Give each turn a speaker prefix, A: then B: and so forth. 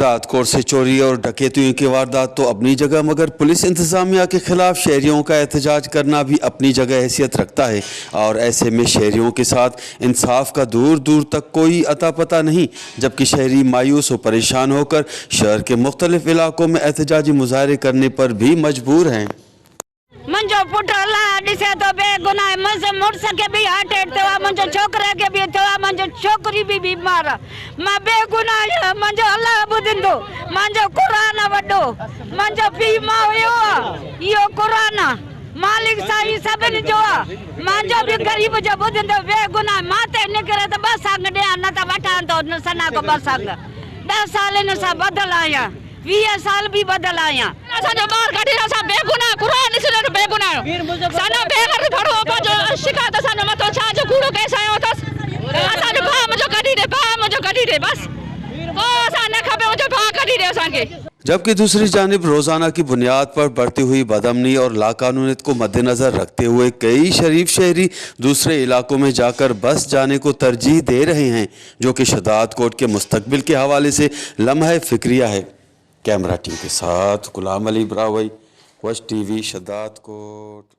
A: शहदादकोट से चोरी और डकैतियों की वारदात तो अपनी जगह, मगर पुलिस इंतज़ामिया के ख़िलाफ़ शहरियों का एहतजाज करना भी अपनी जगह हैसियत रखता है और ऐसे में शहरियों के साथ इंसाफ का दूर दूर तक कोई अता पता नहीं, जबकि शहरी मायूस और परेशान होकर शहर के मुख्तलिफ इलाकों में एहतजाजी मुजाहरे करने पर भी मजबूर हैं।
B: منهنجو پٽ الله ڏسي ٿو بي گناهه منهنجي مڙس کي به هارٽ اٽيڪ ٿيو آهي منهنجي ڇوڪري کي به ٿيو آهي منهنجي ڇوڪري به بيمار آهي مان بي گناهه آهيان منهنجو الله ٻڌندو منهنجو قرآن آهي وڏو منهنجو پيء ماء اهو آهي اهو قرآن آهي مالڪ سائين سڀني جو آهي منهنجو به غريب جو ٻڌندو بي گناهه مان تي نڪري ته ٻه سڱ ڏيان نه ته وٺان ٿو سنا کان ٻه سڱ ڏهه سال هن سان ٻڌل آهيان. 20 سال به ٻڌل آهيان.
C: اسان جو ٻار ڪڍي اسان بيگناهه قرآن ڏسي ته بيگناهه آهيون اسان جو بيغرض ڀڙو پنهنجو شڪايت اسان جو مٿو ڇا جو ڪوڙو ڪيس هنيو اٿس اسان جو ڀاء منهنجو ڪڍي ڏي ڀاء منهنجو ڪڍي ڏي بس ڪو اسان نه کپي منهنجو ڀاء ڪڍي ڏي اسان کي.
A: जबकि दूसरी जानिब रोज़ाना की बुनियाद पर बढ़ती हुई बदअमनी और लाकानूनियत को मद्देनज़र रखते हुए कई शरीफ शहरी दूसरे इलाकों में जाकर बस जाने को तरजीह दे रहे हैं, जो कि शहदादकोट के मुस्तकबिल के हवाले से लम्हा फ़िक्रिया है। कैमरा टीम के साथ गुलाम अली ब्रावई, वश टीवी, शहदादकोट।